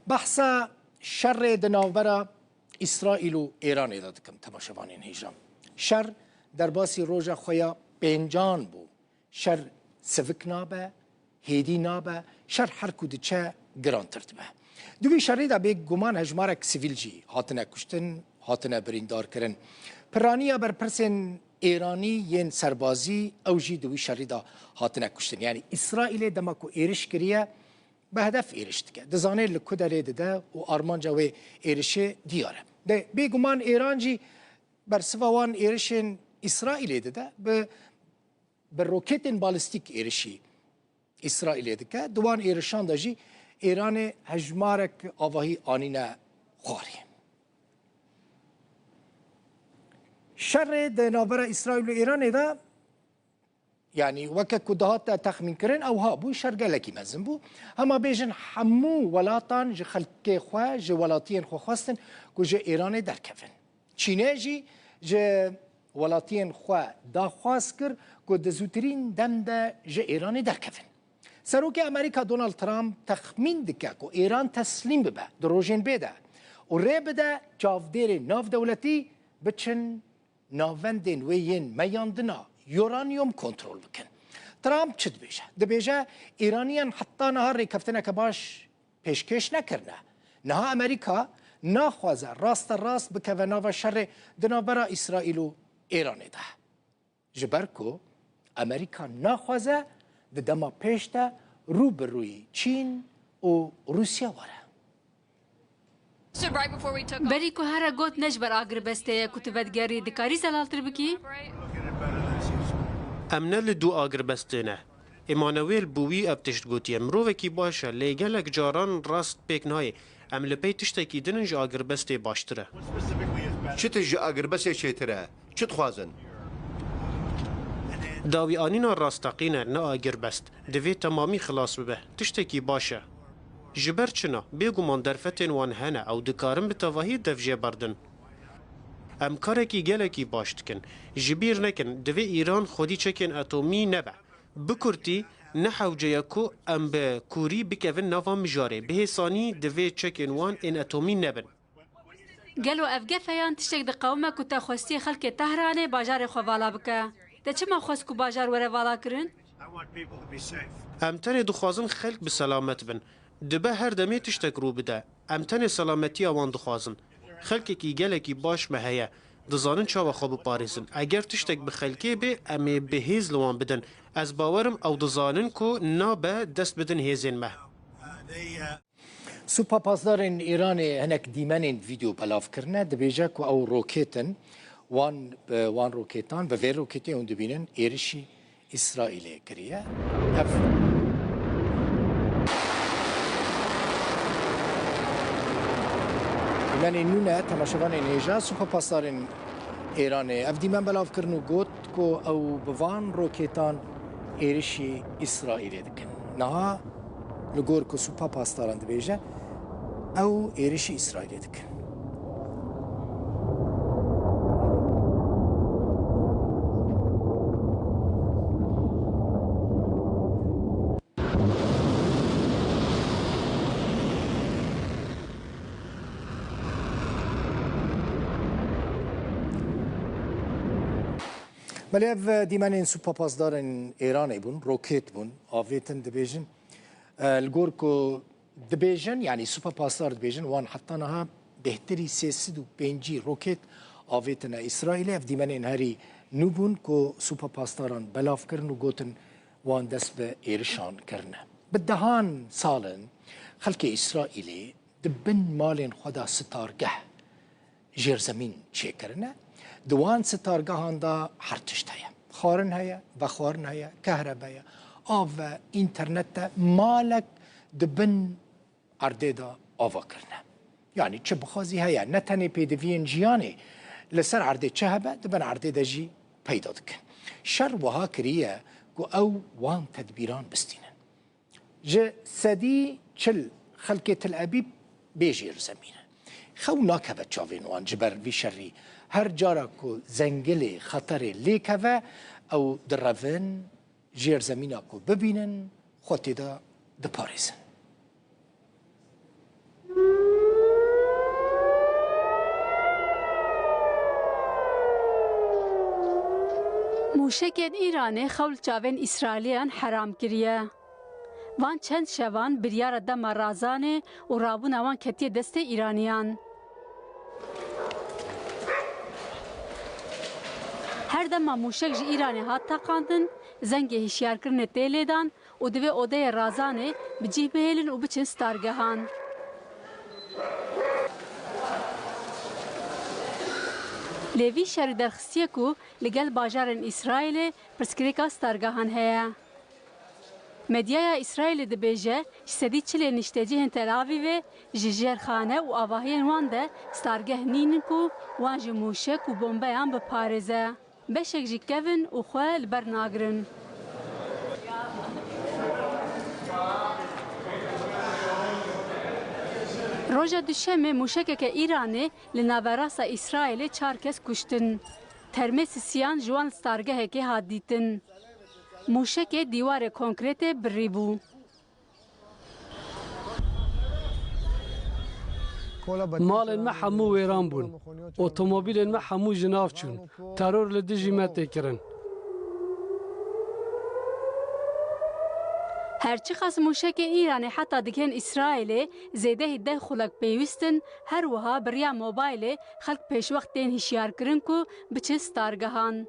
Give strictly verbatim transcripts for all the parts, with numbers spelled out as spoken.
Behsa şerê di navbera Îsraîl û Êranê de dikim, temaşevanên hêja. Şer derbasî roja xwe ya pêncan bû. Şer sivik nabe, hêdî nabe, şer her ku diçe girantir dibe. Di wî şerî de bêguman hejmarek sivîl jî hatine kuştin, hatine birîndarkirin. Piraniya berpirsên Êranî yên serbazî, ew jî di wî şerî de hatine kuştin. Yanî Îsraîlê dema ku êriş kiriye, bi hedef êriş dike. Dizane li ku derê dide û armanca wê êrişê diyar e. De, bêguman Êran jî bersiva wan êrişên Îsraîlê dide, bi, bi roketên balîstîk êrişî Îsraîlê dike. Di wan êrişan de jî Êranê hejmarek avahî anîne xwarê. Şerê di navbera Îsraîl û Êranê de, yanî weke ku dihate texmînkirin, ew ha bû, şer gelekî mezin bû. Hema bêjin hemû welatan ji xelkê xwe, ji welatiyên xwe xwestin ku ji Êranê derkevin. Çînê jî ji welatiyên xwe daxwaz kir ku di zûtirîn dem de ji Êranê derkevin. Serokê Amerîka Donald Trump texmîn dike ku Êran teslîm bibe di rojên bê de û rê bide çavdêrê navdewletî biçin navendên wê yên meyandina uranyum kontrol bikin. Trump çi dibêje? Dibêje, Îraniyan heta niha rêkeftineke baş pêşkêş nekirine. Niha Amerîka naxwaze raste rast bikeve nava şerê di navbera Îsraîl û Êranê de. Ji ber ku Amerîka naxwaze di dema pêş de rû bi rûyî Çîn û Rûsya were. Berî ku here got ne ji ber agirbestê ye ku tu vedigerî, dikarî zelaltir bikî? Em ne li dû agirbestê ne. Emmanuel Bouy ev tişt gotiye, mirovekî baş e, lê gelek caran rast pêk nayê. Em li pey tiştekî din in ji agirbestê baştir e. Çi tişt ji agirbestê çêtir e? Çi dixwazin? Dawîanîna rasteqîn e, ne agirbest. Divê temamî xilas bibe. Tiştekî baş e. Ji ber çi na? Bêguman derfetên wan hene, ew dikarin bi tevahî dev jê berdin. Em karekî gelekî baş dikin. Ji bîr nekin, divê Îran xwedî çekên etomî nebe. Bi kurtî, ne hewce ye ku em bi kûrî bikevin nava mijarê. Bi hêsanî divê çekên wan ên etomî nebin. Gelo ev gef e yan tiştek diqewime ku te xwestiye xelkê Tehranê bajarê xwe vala bike? Te çima xwest ku bajar were valakirin? Em tenê dixwazin xelk bi selamet bin. Dibe her demê tiştek rû bide. Em tenê selametiya wan dixwazin. Xelkekî gelekî baş me heye. Dizanin çawa xwe biparêzin. Eger tiştek bi xelkê bê, em ê bi hêz li wan bidin. Ez bawer im ew dizanin ku nabe dest bidin hêzên me. Supa Pasdarên Îranê hinek dîmenên vîdeo belav kirine, dibêje ku ew roket in. Wan, e, wan roketan, bi vê roketê hûn dibînin, êrişî Îsraîlê kiriye. Ev dîmenên nû ne, temaşevanên hêja, Supa Pasdarên Îranê ev dîmen belav kirin û got ku ew bi van roketan êrişî Îsraîlê dikin. Niha li gor ku Supa Pasdaran dibêje, ew êrişî Îsraîlê dikin. Belê ev dîmenên Supa Pasdarên Êranê bûn, roket bûn, avêtin dibêjin. E, li gor ku dibêjin, yanî Supa Pasdar dibêjin, wan heta niha bêhtirî sê sed û pêncî roket avêtine Îsraîlê. Ev dîmenên herî nû bûn ku Supa Pasdaran belav kirin û gotin wan dest bi êrişan kirine. Bi dehan sal in xelkê Îsraîlê di bin malên xwe de sitargeh, jêrzemîn çêkirine. Di wan sitargehan de her tişt heye. Xwarin heye, vexwarin heye, kehrebe ye, av e, înternet e, malek di bin erdê de ava kirine. Yanî çi bixwazî heye, ne tenê pêdiviyên jiyanê, li ser erdê çi hebe, di bin erdê de jî peyda dikin. Şer wiha kiriye ku ew wan tedbîran bistînin. Ji sedî çil xelkê Til Ebîb bê jêrzemîn in. Xew nakeve çavên wan ji ber vî şerî. Her cara ku zengilê xeterê lê keve, ew direvin, jêrzemîna ku bibînin, xwe tê de diparêzin. Mûşekên Îranê xew li çavên Îsraîliyan heram kiriye. Van çend şevan biryara dema razanê û rabûna wan ketiye destê Îraniyan. Her dema mûşek ji Îranê hat teqandin, zengê hişyarkirinê tê lêdan û divê odeyê razanê bi cih bihêlin û biçin stargehan. Lê vî şerî derxistiye ku li gel bajarên Îsraîlê pirsgirêka stargehan heye. Medyaya Îsraîlê dibêje, ji sedî çilê niştecihên Tel Avîvê ji jêrxane û avahiyên wan de stargeh nînin ku wan ji mûşek û bombeyan biparêze. Beşek jî kevin û xwe li ber nagirin. Roja Duşemê mûşekeke Îranê li naverasta Îsraîlê çar kes kuştin. Termê sisiyan ji wan li stargehekê hat dîtin. Mûşekê dîwarê konkretê birî bû. Malên me hemû wêran bûn. Otomobîlên me hemû ji nav çûn. Teror li dijî me tê kirin. Her çiqas mûşekên Îranê heta digihên Îsraîlê zêdehî deh xulek pêwîst in, her wiha bi riya mobaylê xelk pêşwext tên hişyarkirin ku biçin stargehan.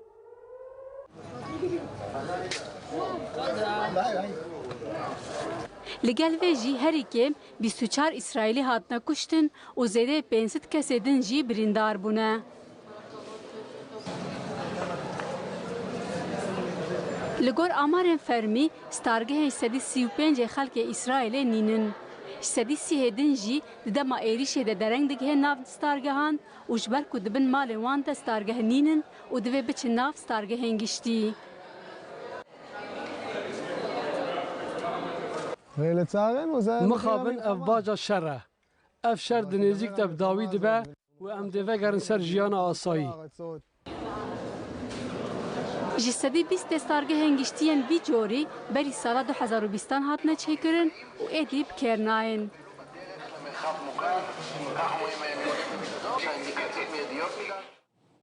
Li gel vê jî herî kêm bîst û çar Îsraîlî hatine kuştin û zêdeyê pênc sed kesê din jî birîndar bûne. Li gor amarên fermî, stargehên ji sedî sî û pêncê xelkê Îsraîlê nînin. Ji sedî sîhê din jî di dema êrîşê de dereng digihên nav stargehan û ji ber ku di bin malên wan de stargeh nînin û divê biçin nav stargehên giştî. Mixabin ev baca şer e. Ev şer di nêzîk de bi dawî dibe û em dê vegerin ser jiyana asayî. Ji sedî bîstê stargehên giştî yên vî corî berî sala du hezar û bîstan hatine çêkirin û êdî bi kêr nayên.